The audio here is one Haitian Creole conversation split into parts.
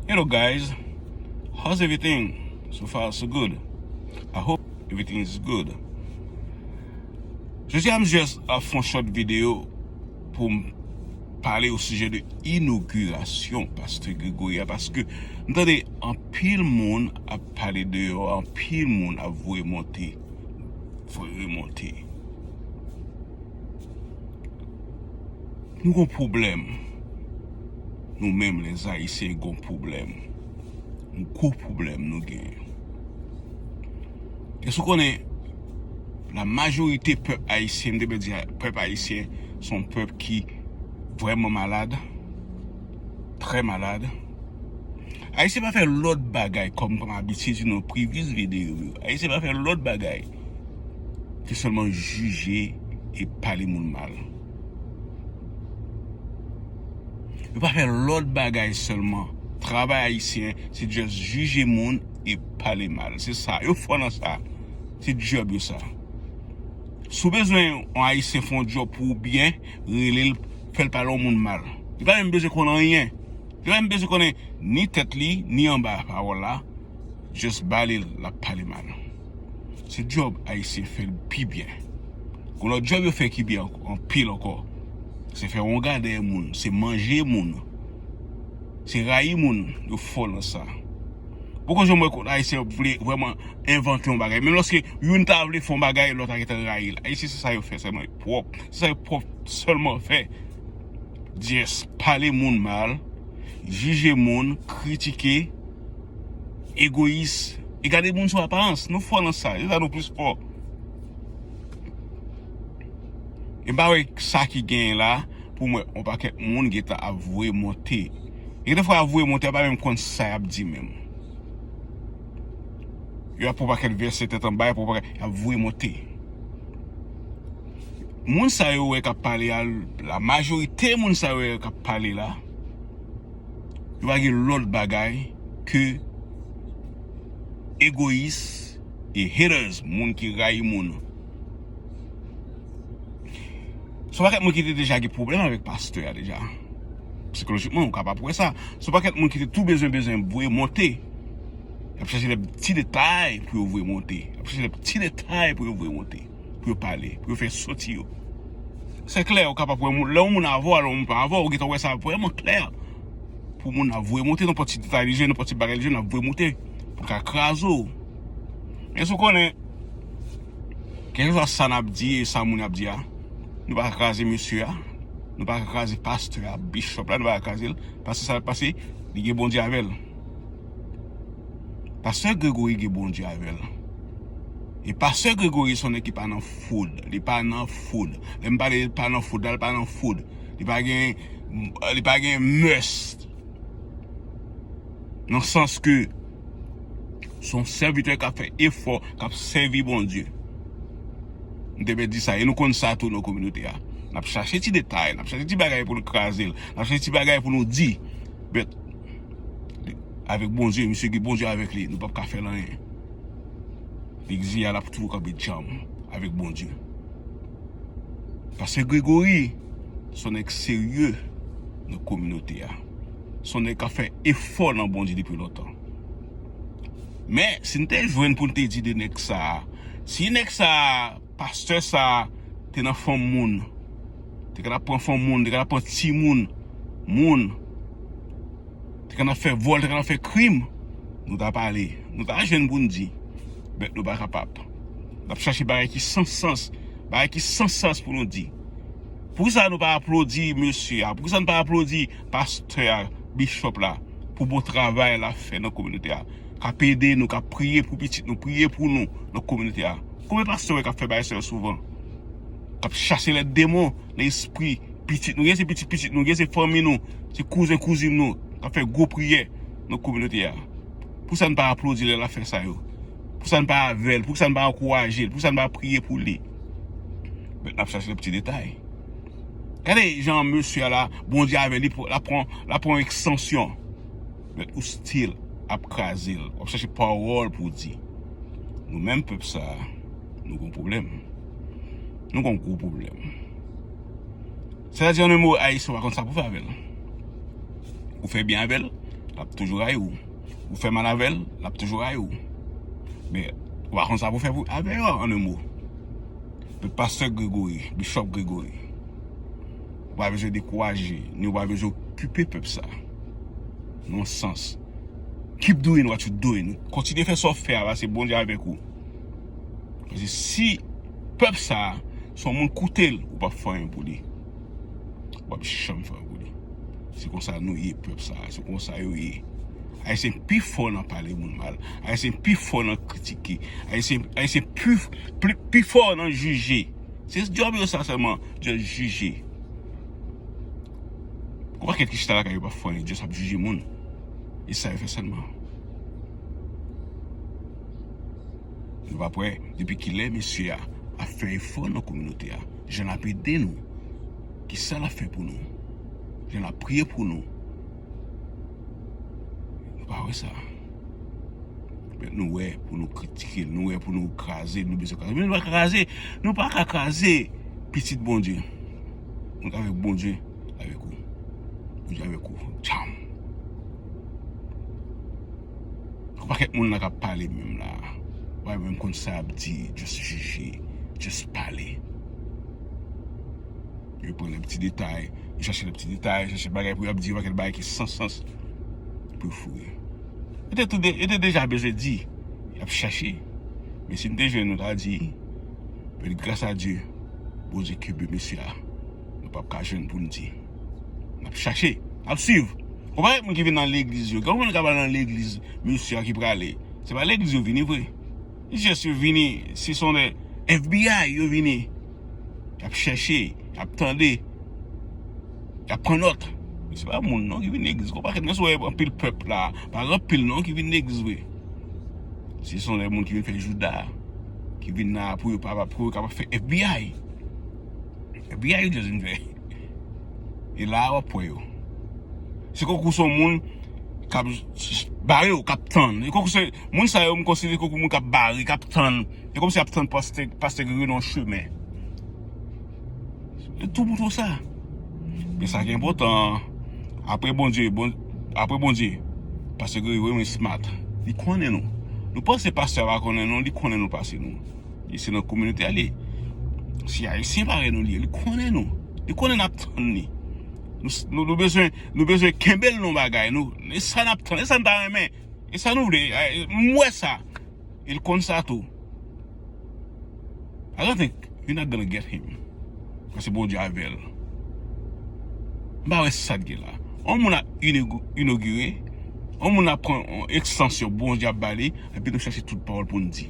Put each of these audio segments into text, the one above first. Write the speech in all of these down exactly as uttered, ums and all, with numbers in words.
Hello guys, how's everything? So far so good. I hope everything is good. Jodi a m just ap fè yon short video pou m pale o sijè de inogirasyon Pastè Gregory a, paske m tande anpil moun ap pale de yo, anpil moun ap voye monte, voye monte. Nou gon pwoblèm. Nou menm lèzayisyen gon pwoblèm. Yon gwo pwoblèm nou genyen. Èske w konnen la majorite pèp ayisyen, m te byen di pèp ayisyen, se yon pèp ki vrèman malad, trè malad. Ayisyen pa fè lòt bagay kòm, kòm abitid nou previous video yo. Ayisyen pa fè lòt bagay ke sèlman jije e pale moun mal. Yo pa fè lòt bagay sèlman. Travay ayisyen, se just jije moun e pale mal. Se sa, yo fò nan sa. Se djòb yo sa. Si w bezwen yon ayisyen fè yon djòb pou ou byen, rele l, fè l pale yon moun mal. Li pa menm bezwen konn anyen. Li pa menm bezwen konnen ni tèt li, ni anba pawòl la. Just ba li l, l ap pale mal. Se djòb ayisyen fè l pi byen. Gon lòt djòb yo fè ki byen ank-, anpil ankò. Se fè wonga dèyè moun, se manje moun, se rayi moun, yo fò nan sa. Poko janm wè kot ayisyen vle vrèman envante yon bagay. Menm lòske youn ta vle fè yon bagay, lòt la gentan rayi l. Ayisyen se sa yo fè sèlman, yo pwòp. Se sa yo pwòp sèlman fè. Just pale moun mal, jije moun, kritike, egoyis, e gade moun sou aparans. Nou fò nan sa, se sa nou plis fò. E m pa wè sa ki genyen la pou m wè yon pakèt moun gentan ap voye monte. E gen defwa ap voye monte, a pa menm konn sa y ap di menm. Yo ap pran pakèt vèsè tèt anba, y ap pran pakèt, y ap voye monte. Moun sa yo wè k ap pale a, la majorite moun sa yo wè k ap pale la, yo pa gen lòt bagay ke egoyis e haters, moun ki rayi moun. Se yon pakèt moun ki te deja gen pwoblèm avèk pastè a deja. Sikolojikman, ou kapab wè sa. Se yon pakèt moun ki te tou bezwen, bezwen voye monte. Y ap chèche de ti detay pou yo voye monte. Y ap chèche de ti detay pou yo voye monte. Pou yo pale, pou yo fè soti yo. Se klè, ou kapab wè moun, lè yon moun avè w, lè yon moun pa avè w, ou gentan wè sa vrèman klè. Pou moun ap voye monte, nenpòt ti detay li jwenn, nenpòt ti bagay li jwenn, ap voye monte. Pou l ka kraze w. Men si w konnen, kèlkeswa sa n ap di e sa moun ap di a, nou pa ka kraze mesye a, nou pa ka kraze pastè a, bishop la, nou pa ka kraze l, paske sa k pase, li gen Bondye avè l. Pastè Gregory gen Bondye avè l. E pastè Gregory se yon nèg ki pa nan foud, li pa nan foud. Lè m pale li pa nan foud la, li pa nan foud. Li pa gen, li pa gen mès. Nan sans ke se yon sèvitè k ap fè efò, k ap sèvi Bondye. M te mèt di sa, e nou konn sa tou nan kominote a. N ap chache ti detay, n ap chache ti bagay pou nou kraze l, n ap chache ti bagay pou nou di. But, avèk Bondye, misye gen Bondye avèk li, nou p ap ka fè l anyen. Legliz li a, l ap toujou kanpe djanm avèk Bondye. Pastè Gregory, se yon nèg serye nan kominote a. Se yon nèg k ap fè efò nan Bondye depi lontan. Men, si n te jwenn pou n te di de nèg sa a, si nèg sa a, pastè sa a, te nan fanm moun, te konn ap pran fanm moun, te konn ap pran timoun moun, te konn ap fè vòl, te konn ap fè krim, nou ta pale, nou ta jwenn pou n di. But nou pa kapab. N ap chache bagay ki san sans, bagay ki san sans pou nou di. Poukisa nou pa aplodi mesye a? Poukisa nou pa aplodi pastè a, bishop la, pou bon travay l ap fè nan kominote a? K ap ede nou, k ap priye pou pitit nou, priye pou nou nan kominote a. Konbyen pastè w wè k ap fè bagay sa yo souvan? K ap chase lèdemon nan espri pitit nou, gen se pitit pitit nou, gen se fanmi nou, se kouzen kouzin nou, k ap fè gwo priyè nan kominote a. Poukisa n pa aplodi lè l ap fè sa yo? Poukisa n pa avè l? Poukisa n pa ankouraje l? Poukisa n pa priye pou li? Men n ap chache lè ti detay. Gade jan mesye a la, Bondye avè li, l ap pran, l ap pran ekstansyon. Men ou still ap kraze l. W ap chache pawòl pou w di. Nou menm pèp sa a, nou gon pwoblèm. Nou gon gwo pwoblèm. Sètadi, an en mo, Ayisyen pa konn sa pou fè avè l. Ou fè byen avè l, l ap toujou rayi w. Ou fè mal avè l, l ap toujou rayi w. Men, ou pa konn sa pou fè pou, avè yo, an de mo. Men pastè Gregory, Bishop Gregory, ou pa bezwen dekouraje, ni ou pa bezwen okipe pèp sa. Nan sans. Keep doing what you doing. Kontinye fè sa w fè a, paske Bondye avèk ou. Paske si pèp sa, se yon moun koute l, ou p ap fè anyen pou li. W ap janm fè pou li. Se konsa nou ye, pèp sa. Se konsa yo ye. Ayisyen pi fò nan pale moun mal. Ayisyen pi fò nan kritike. Ayisyen, Ayisyen pi, pi, pi fò nan jije. Se djòb yo sa sèlman, just jije. Gon pakèt ki chita lakay yo pa fè anyen, just ap jije moun. E sa yo fè sèlman. Nou p ap wè depi kilè mesye a ap fè efò nan kominote a. Jan l ap ede nou. Kisa l ap fè pou nou? Jan l ap priye pou nou. Nou pa wè sa. Men nou wè pou nou kritike l, nou wè pou nou kraze l, nou bezwen kraze l. Men nou pa ka kraze, nou pa ka kraze pitit Bondye. Nou avèk Bondye, avèk ou. Bondye avèk ou. Tcham. Gon pakèt moun la k ap pale menm la. Ou pa menm konn sa y ap di, just jije, just pale. Yo pran lè piti detay, yo chache lè piti detay, chache bagay pou y ap di, yon pakèt bagay ki san sans pou yo foure. Yo te tou de, yo te deja bezwen di, y ap chache. Men si m te jwenn, nou ta di, men gras a Dye, Bondye kenbe mesye a. Nou p ap ka jwenn pou n di. N ap chache, n ap swiv. Konpare moun ki vin nan legliz yo. Gen moun k ap al nan legliz, mesye a ki prale. Se pa legliz yo vini vre. Jis yo vini, si se yon F B I yo vini. Y ap chèche, y ap tande, y ap pran nòt. Se pa moun non ki vin legliz. Gon pakèt nan sou anpil pèp la, pa gen anpil non ki vin legliz vre. Se se yon moun ki vin fè jouda, ki vin la pou yo pa pou yo kapab fè F B I. F B I yo just vin fè. E la w ap wè yo. Se konkou se yon moun k ap bare w, k ap tann. E konkou se moun sa yo m konsidere konkou moun k ap bare, k ap tann. E kòmsi y ap tann pastè, pastè Gregory nan chemen. E tou pou tou sa. Men sa ki enpòtan, apre Bondye, bon, apre Bondye, pastè Gregory vreman smart. Li konnen nou. Nou panse pastè a pa konnen nou, li konnen nou pase nou. Li se nan kominote a li. Se Ayisyen parèy nou li ye, li konnen nou. Li konnen n ap tann li. Nou, nou, nou bezwen, nou bezwen kenbe l nan bagay. Nou, e sa n ap tann, e sa n ta renmen. E sa nou vle. M wè sa. E l konn sa tou. I don't think you're not gonna get him. Paske Bondye avè l. M pa wè sa k gen la. Yon moun ap inigo-, inogire, yon moun ap pran yon ekstansyon Bondye ap ba li, epi nou chache tout pawòl pou n di.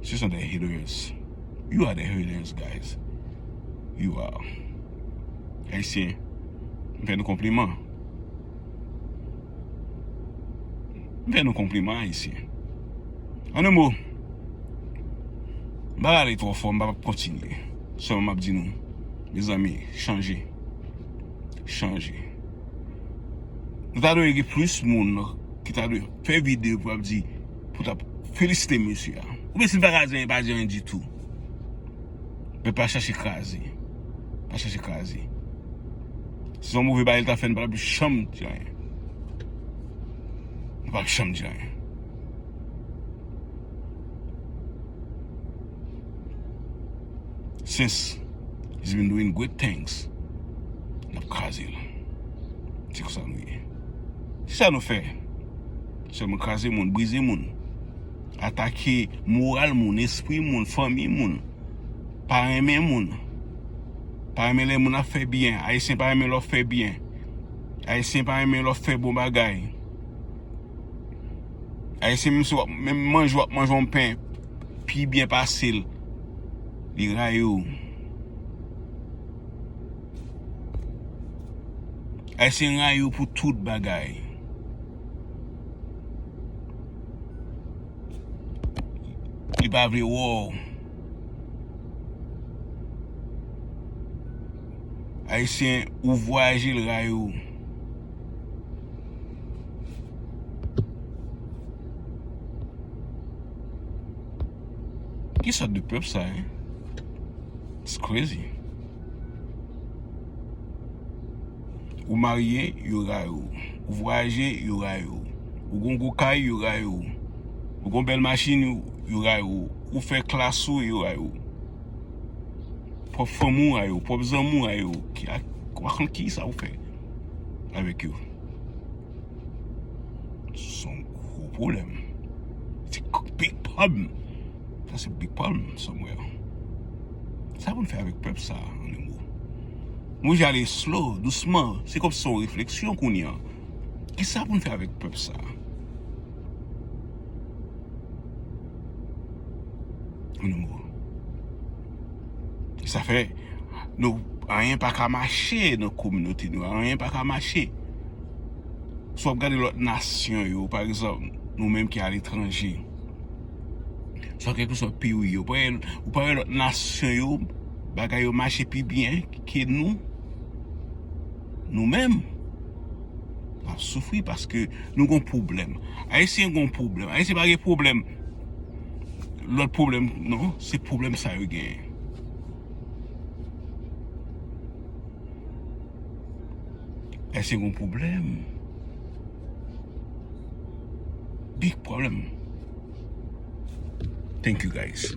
Ce sont des haters. You are the haters, guys. You are. Ayisyen, m fè nou konpliman. M fè nou konpliman, Ayisyen. An de mo, m pa pale twò fò, m pa p ap kontinye. Sèlman m ap di nou, mezanmi, chanje. Chanje. Nou ta dwe gen plis moun ki ta dwe fè videyo pou ap di, pou t ap felisite mesye a. Oubyen si l pa ka di anyen, pa di anyen ditou. Men pa chache kraze. Pa chache kraze. Si se yon move bagay li ta fè, nou pa t ap janm di anyen. Nou pa t ap janm di anyen. Since he's been doing great things, n ap kraze l. Se konsa nou ye. Se sa nou fè. Sèlman kraze moun, brize moun. Atake moral moun, espri moun, fanmi moun. Pa renmen moun. Pa renmen lè moun ap fè byen. Ayisyen pa renmen lè w fè byen. Ayisyen pa renmen lè w fè bon bagay. Ayisyen, menm si w ap, menm manje w ap manje yon pen pi byen pase l, li rayi w. Ayisyen rayi w pou tout bagay. Li pa vle wè w. Ayisyen, ou vwayaje, l rayi w. Ki sòt de pèp sa, hein? It's crazy. Ou marye, yo rayi w. Ou vwayaje, yo rayi w. Ou gon gwo kay, yo rayi w. Ou gon bèl machin, yo, yo rayi w. Ou fè klas ou, yo rayi w. Pwòp fanmi w rayi w, pwòp zanmi w rayi w. Ki, a, w pa konn ki sa ou fè avèk yo. Se yon gwo pwoblèm. Se k-, big problem. Sa se big problem, somewhere. Sa pou n fè avèk pèp sa, an de mo. Mwen j ale slow, dousman. Se kòm se yon refleksyon kounye a. Kisa pou n fè avèk pèp sa? An de mo. Sa fè, nou, anyen pa ka mache nan kominote nou, anyen pa ka mache. Si w ap gade lòt nasyon yo, pa egzanp, nou menm ki aletranje, swa kèlkeswa peyi w ye, ou pa wè, ou pa wè lòt nasyon yo, bagay yo mache pi byen ke nou, nou menm, n ap soufri paske nou gon pwoblèm. Ayisyen gon pwoblèm. Ayisyen pa gen pwoblèm, lòt pwoblèm, non, se pwoblèm sa yo genyen. Ayisyen gon pwoblèm. Big problem. Thank you, guys.